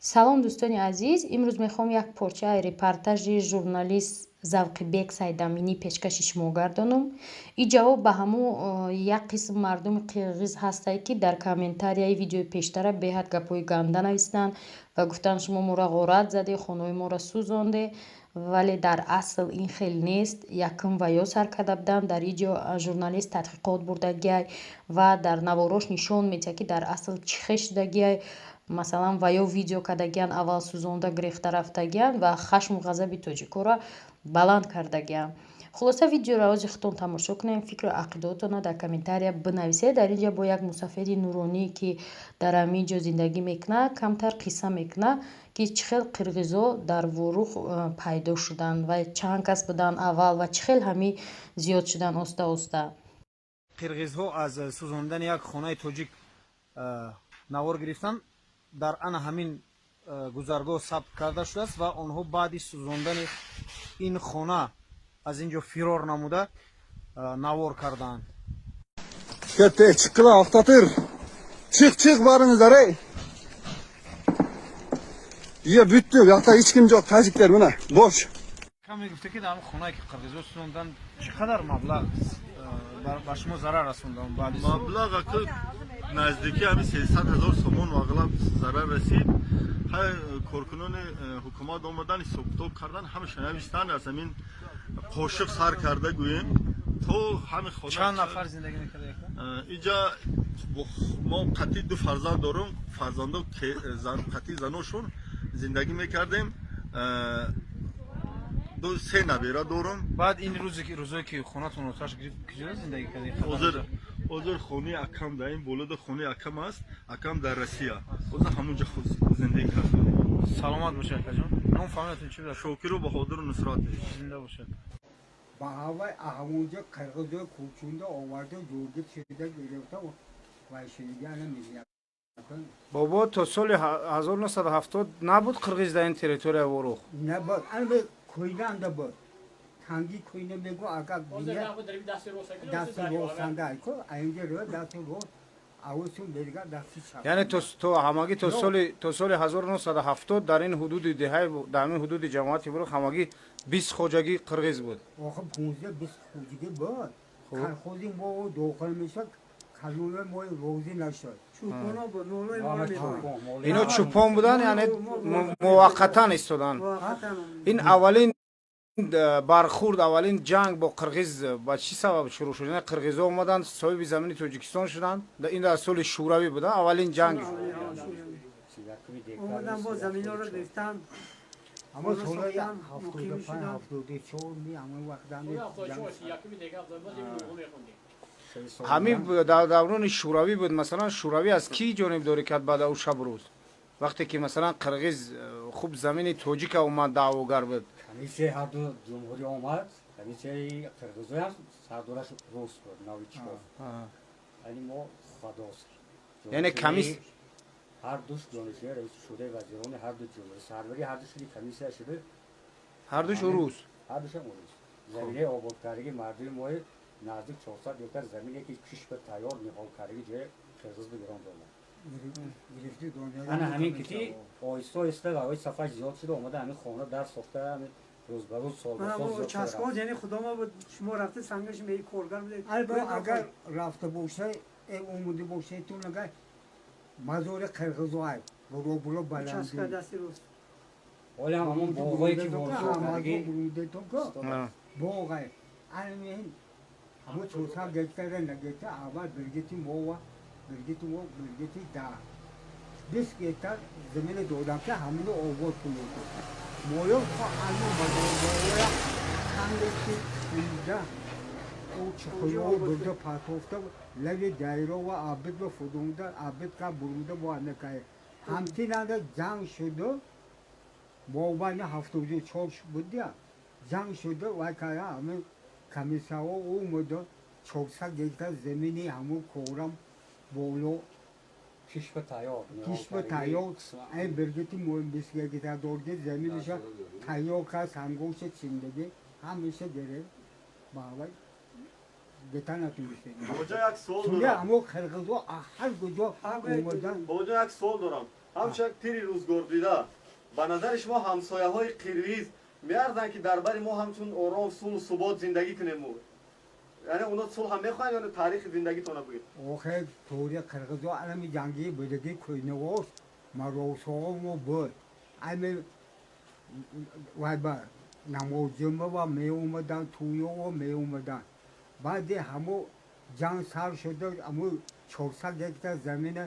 Салом, дӯстони азиз! Имрӯз мехоҳам як порчаи репортажи журналист Завқибек Сайдаминӣ пешкаши шумо гардонам. Ин ҷавоб ба ҳамун як қисм мардуми қирғиз ҳастае, ки дар комментарияи видеои пештара беҳад гапҳои ганда навистанд ва гуфтанд: «Шумо моро ғорат заде, хонаҳои моро сӯзонде». Вале дар асл ин хел нест. Якум ва ё сар карда буданд. Дар ин ҷо журналист тадқиқот бурдагиай ва дар наворош нишон медиҳад, ки дар асл чӣ хел шудагиай. Масалан, ва ё видео кардагиянд, аввал сӯзонда, гирехта рафтагиянд ва хашму ғазаби тоҷикоро баланд кардагиянд. Хулоса, видеоро ози худтон тамошо кунем, фикру ақидаотонро дар комментария бинависед. Дар ин ҷо бо як мусафири нуронӣ, ки дар ҳамин ҷо зиндагӣ мекунад, камтар қисса мекунад, ки чӣ хел қирғизо дар Ворух пайдо шуданд ва чанд кас буданд аввал ва чӣ хел ҳамин зиёд шуданд оста оста. Қирғизҳо аз сӯзондани як хонаи тоҷик навор гирифтанд. Дар ана ҳамин гузаргоҳ сабт карда шудааст ва онҳо баъди сӯзондани ин хона аз ин ҷо фирор намуда, навор кардаанд. Кетти, чыккыла, токтотур. Чык, чык барыңыздар, эй. Ие, бүттү, биякта эч ким жок, тажиктер мына, бош. Кам мегуфте, ки дар ҳамин хонае, ки қирғизҳо сӯзонданд, чӣ қадар маблағ ба шумо зарар расонданд баъди? Маблағ ака, наздики ҳамин 300 000 сомон мағлаб зарар расид. Ҳай, коркунони ҳукумат омадан, ҳисобкитоб кардан, ҳамаша навистанд, аз ҳамин қошиқ сар карда гӯем то ҳамин хона. Чанд нафар зиндагӣ мекарда? Иҷа мо қатъи ду фарзанд дорум, фарзандо қатъи заношон зиндагӣ мекардем. Ду се набера дорум. Баъд ин рӯзе ки, рӯзое ки хонатон оташ гирифт, куҷо зиндагӣ кардед? Ҳозир хонаи акам, дар ин болода хонаи акам аст. Акам дар Россия, ҳозир ҳамонҷа зиндагӣ кардем. Саломат бошед, акаҷон. Ном фамилиятон чӣ буд? Шокиру Баҳодуру Нусратович. Зинда бошед. Ба ҳавай аҳамонҷо қирғизо кӯчунда оварда, ҷургиб шида гирифта вай шидигана мегӯяд. Бобо, то соли 1970 набуд қирғиз дар ин территория Ворух? Набуд, ана кӯйнанда буд, танги кӯйна мегӯ, агар дасти ростанда ку, аинҷа ро дасти рост, авусу мерга дасти чап. Яъне то ҳамагӣ то соли 1970 дар ин ҳудуди деҳаи, дар ҳамин ҳудуди ҷамоати Ворух ҳамагӣ 20 хоҷагӣ қирғиз буд? Охи, 15-20 хоҷагӣ буд. Колхози мо дохил мешуд, калони мо розӣ нашуд. Ино чӯпон буданд, яъне муваққатан истоданд. Ин аввалин бархурд, аввалин ҷанг бо қирғиз ба чӣ сабаб шурӯъ шуд? Яъне қирғизҳо омаданд, соҳиби замини Тоҷикистон шуданд. Ин дар соли шӯравӣ буда аввалин ҷанг? Омадан, бо заминҳоро гирифтан. Аммо солҳои 75, 74 ми ҳамон вақтами. Ҳамин дар даврони шӯравӣ буд. Масалан, шӯравӣ аз кӣ ҷонибдорӣ кард баъд ӯ шаб рӯз, вақте ки, масалан, қирғиз хуб замини тоҷика омад, даъвогар буд? Комиссияи ҳарду ҷумҳурӣ омад. Комиссияи қирғизоям сардораш рус буд, Новичков, яъне мо Ходос. Яъне ҳардуш ҷонишини раиси шӯрои вазирони ҳарду ҷумҳурӣ, сарвари ҳарду шуди комиссия шуду. Ҳардуш урус? Ҳардушам урус. Заминаи ободкардагии мардуми мои наздик 400 гектар замине, ки кишт ба тайёр, ниҳолкардагӣ ҷои қирғиз ба гирон доданд. Ана ҳамин ки оҳиста оҳиста ҳавои сафар зиёд шуда омада, ҳамин хона дар сохта, ҳамин рӯз ба рӯз, сол ба сол зиёд. Участкоз, яъне худома буд, шумо рафта сангаш коргар будед. Агар рафта боша, омода бошед, агар мазори қирғизоай буро буро баланди. Дасти рост. Ҳоле ҳам ҳамон боғое ки воридкардагӣ. Боғай анамин ҳамо 400 гектара нагета, аввал биргити мова, биргити мо, биргити да 20 гектар замина додам, ки ҳамино обод кунед. Моё то ҳамо мазорбоя ханги кунда чуқурҳо бурда партофта, лаби дайро ва абид ба фудунда, абид ка бурунда бо анакай ҳамтинанда ҷанг шуду. Мобайни 74 будя ҷанг шуда вай кая, ҳамин комиссияҳо омада, 400 гектар замини ҳамун корам боло. Кишва тайёр. Кишва тайёр, ай биргити 20 гектар дорги заминиша тайёр кард, сангоша чиндаги ҳамеша гирифт, бавай гета натунистем. Бобоҷон, як суол Чунки дорам. Ҳамо қирғизо ҳар куҷо омадан. Бобоҷон, як суол дорам. Ҳамчун як пири рӯзгордида, ба назари шумо ҳамсояҳои қирғиз меарзанд, ки дар бари мо ҳамчун ором, сулҳу субот зиндагӣ кунему? Яъне оно сулҳ ҳам мехоҳанд ё таърихи зиндагитона бигӯед. Охе, тори қирғизо алами ҷангии будагӣ кӯйнавост, маросомо буд. Ами вай ба намозҷумъа меомаданд, тӯёво меомаданд. Баъди ҳамо ҷанг сар шуда, амо 400 гектар замина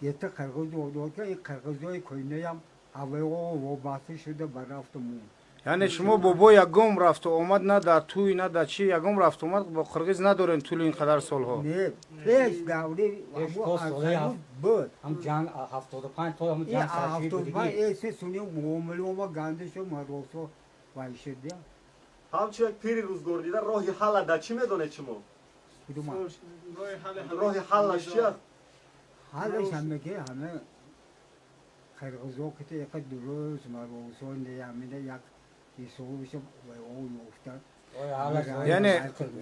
ета қирғиз дод, ин қирғизои кӯйнаям ҳавоё вобаста шуда ба рафту монд. Яъне шумо бобо ягон рафту омад на дар тӯй, на дар чӣ, ягон рафту омад бо қирғиз надорем тӯли ин қадар солҳо? Не, пеш даври буд. Ҳам ҷанг 75 то ҳам ҷанг сар шуд. 75 эсе суни муомилаома ганда шуд, маросо вай шуд. Ҳамчун як пири рӯзгордида, роҳи ҳалла дар чӣ медонед шумо? Роҳи ҳаллаш чи аст? Ҳаллаш ҳамаки ҳама қирғизо ките яка дуруст маросо неамина як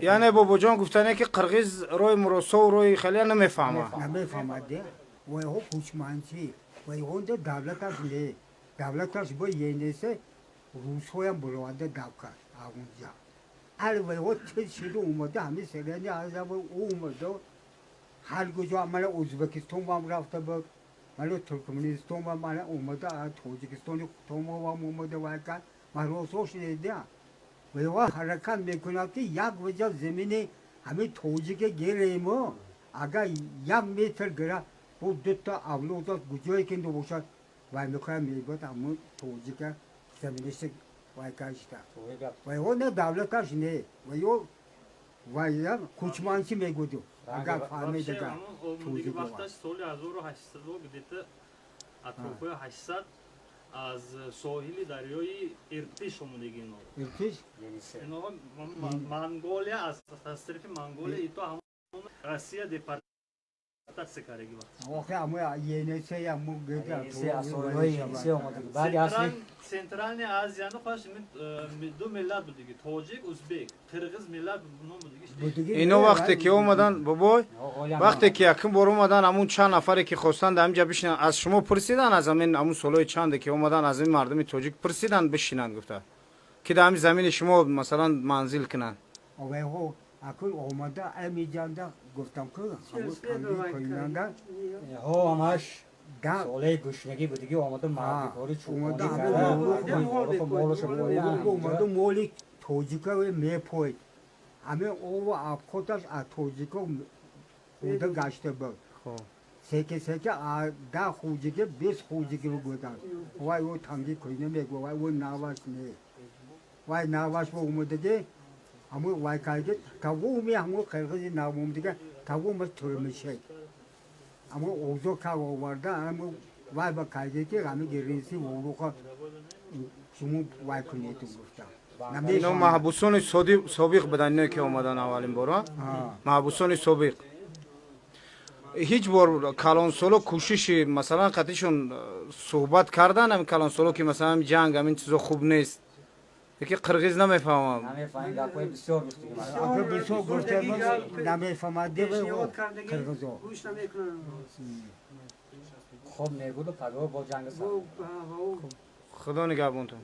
Яъне бобоҷон гуфтане, ки қирғиз роҳи муросову роҳи халия намефаҳмад. Намефаҳмад. Вайҳо кӯчманчӣ, вайҳонда давлаташ не, давлаташ бо енесе русҳоям буроварда дав кард аунҷа. Али вайҳо тез шуда омада, ҳамин серани азава омада, ҳар куҷо, мана Ӯзбекистон вам рафта буд, мана Туркманистон вам, мана омада Тоҷикистони томо вам омада вай кард. Маросош неда. Вайҳо ҳаракат мекунад, ки як ваҷа замини ҳамин тоҷике гиремо, агар як метр гира, бо дута авлодаш куҷое ки бошад, вай мекунад, мегӯяд, ҳамун тоҷика заминиши вай кашта. Вайҳо не, давлаташ не, вайҳо вайя кӯчманчӣ мегӯду, агар фаҳмедага. Тоҷик вақташ соли 1800, где-то атрофҳои 800, аз соҳили дарёи Иртиш омадаги ино. Иртиш? Ино Монголия, аз тарафи Монголия ито ҳамон Россия депортатсия кардаги вақт. Охе, амо Енисей амо. Центральная Азия, ну хош ду миллат будиги: тоҷик, узбек, қирғиз миллат ном будиги. Ино вақте ки омадан, бобой, вақте ки якум бор омадан, ҳамун чанд нафаре ки хостанд дар ҳаминҷа бишинанд, аз шумо пурсидан, аз ҳамин ҳамун солҳои чанде ки омадан, аз ҳамин мардуми тоҷик пурсидан, бишинанд гуфта, ки дар ҳамин замини шумо масалан манзил кунанд? Вайҳо акун омада амиҷанда гуфтам, ки ҳамун кӯйнанда. Ҳо, ҳамаш солаи гушнагӣ будиги, омада мардикори чӯпонӣ. Омада моли тоҷика мепоид, ҳамин ову абхоташ аз тоҷико хӯрда гашта буд. Секе секе 10 хуҷиги, 20 хуҷиги бугӯданд. Вай ӯ танги кӯйна мегӯ, вай ӯ наваш не, вай наваш бо омадаги ҳамун вай карги тавоми ҳамун қирғизи нав омадага, тавомаш турмишек ҳамун озо кар оварда, ҳамун вай ба карги, ки ҳамин гиринси воруха шумо вай кунед, гуфта. Ино маҳбусони собиқ буданд, иное ки омадан аввалин бор, маҳбусони собиқ. Ҳеҷ бор калонсоло кӯшиши масалан қатишон суҳбат кардан, ҳамин калонсоло, ки масалан ҷанг, ҳамин чизо хуб нест, яки қирғиз намефаҳмам? Намефаҳмам, гапҳои бисёр. Бисёр гуфта, намефаҳмад қирғизо. Гӯш намекунанд. Хоб мегуду пагоҳ бо ҷанг. Худо нигаҳбонтон.